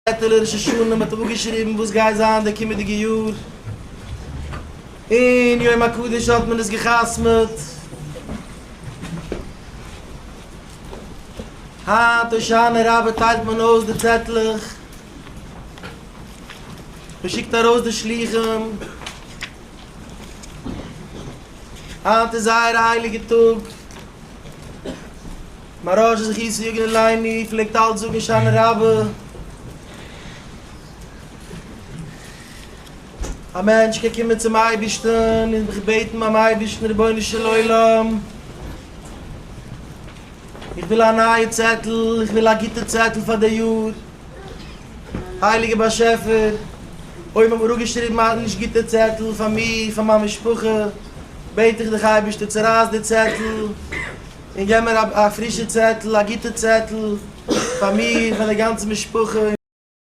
צעטעלע ראש השנה, מען האט אפגעשריבן וואס גייט זיין די קומענדיגע יאר, און יום הקדוש האט מען עס גע'חתמ'עט. היינט הושענא רבה טיילט מען אויס די צעטלעך, מען שיקט ארויס די שלוחים, היינט איז זייער א הייליגע טאג, מוהרא"ש זכותו יגן עלינו פלעגט אלץ זאגן הושענא רבה, א מענטש קען קומען צום אייבערשטן און זיך בעטן ביים אייבערשטן, רבונו של עולם, איך וויל א נייע צעטל, איך וויל א גוטע צעטל פאר די יאר, הייליגער באשעפער, אויב האט מען אראפגעשריבן א נישט גוטע צעטל פאר מיר, פאר מיין משפחה, בעט איך דיך אייבערשטער צורייס די צעטל און געב מיר א פרישע צעטל, א גוטע צעטל פאר מיר, פאר די גאנצע משפחה.